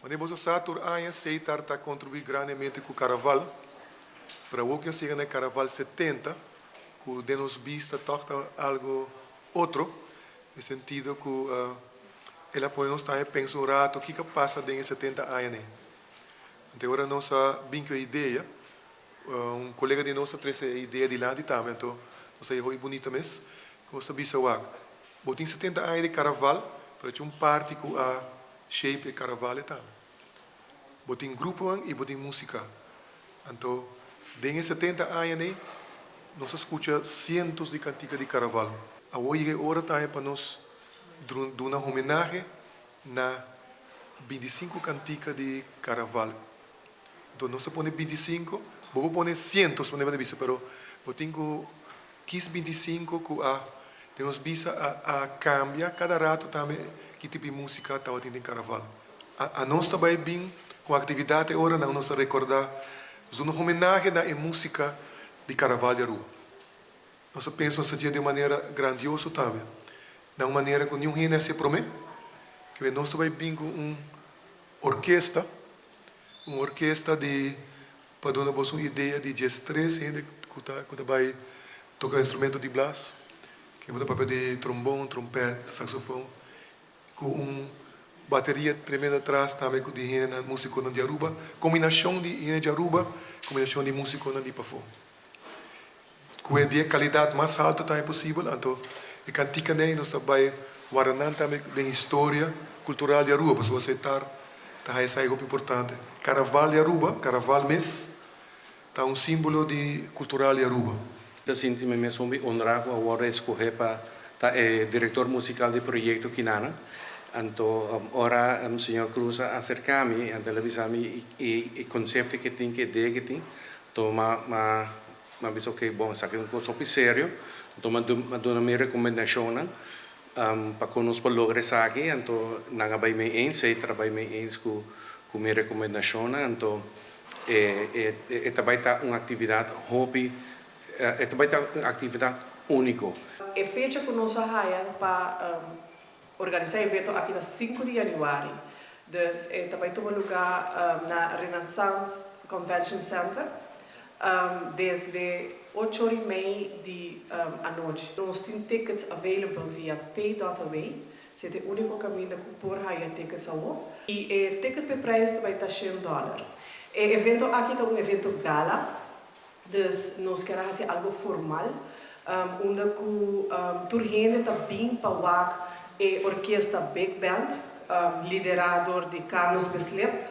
Manera boso sa, tur aña Setar ta contribui grandemente cu Carnaval. Pero awor cu nos yega na Carnaval 70, cu den nos bista toch ta algo otro, den sentido cu el a pone nos tambe pensa un rato kico a pasa den e 70 añanan. Anto ora nos a bin cu e idea, un colega di nos a trece e idea dilanti tambe, anto nos a hoy bunita mes, cu nos a bisa: "Wak, bo tin 70 aña di Carnaval, pero tin un parti cu a shape e Carnaval tambe. Bo tin grupo y bo tin musica." Anto, den e 70 aña, nos a scucha cientos di cantica di Carnaval. Awor e ora tambe pa nos duna un homenahe na 25 cantica di Carnaval. Anto, nos pone 25, bo pone cientos, bo bisa, pero bo tin cu kies 25 cu a den nos bista a cambia cada rato tambe ki tipo di musica tabata den Carnaval. A nos tambe bin cu actividad ora nan nos recorda un homenahe na musica di Carnaval di Aruba. Nos pensa di un manera grandioso tambe. Di un manera cu ningun hende a prome, cu nos tambe bin cu un orkesta di, pa duna un idea, di 13 hende cu ta bay toca instrumento di blaas, cu ta papia di trombon, trompet, saxofon, cu un bateria tremendo atras tambe cu di hende musico di Aruba, combinacion di hende di Aruba, combinacion di musico di pafo. Cu e calidad mas halto tambe posibel, anto e cantica nan nos tambe warda tambe di historia cultural di Aruba, pa Setar ta esey algo importante. Carnaval di Aruba, Carnaval mes, ta un simbolo di cultural di Aruba. Mi ta sinti mi mes honra cu awor a scoge pa ta director musical di e proyecto akinan. Anto, ora señor Cruz a acerca mi, anto el a bisa mi e concepto cu tin, cu idea cu tin, anto m'a bisa: "Ok, bon, esaki ta un cos serio." Anto m'a duna mi recomendacion pa nos por logra esaki, anto nan a bay mee eens, e ta bay mee eens cu mi recomendacion. Anto e tambe ta un actividad hopi, e tambe ta un actividad unico. E fecha cu nos a haya pa organisa e evento aki ta 5 di januari. Dus e tambe ta tuma luga na Renaissance Convention Center desde 8:30 di anochi. Nos tin tickets available via pay.away. Esey ta e unico caminda cu por haya tickets awo. Y e ticket pe prijs bay ta $100. E evento aki ta un evento gala. Dus nos kier haci algo formal, unda cu tur hende ta bin pa wak e orkesta Big Band, lidera di Carlos Bislip.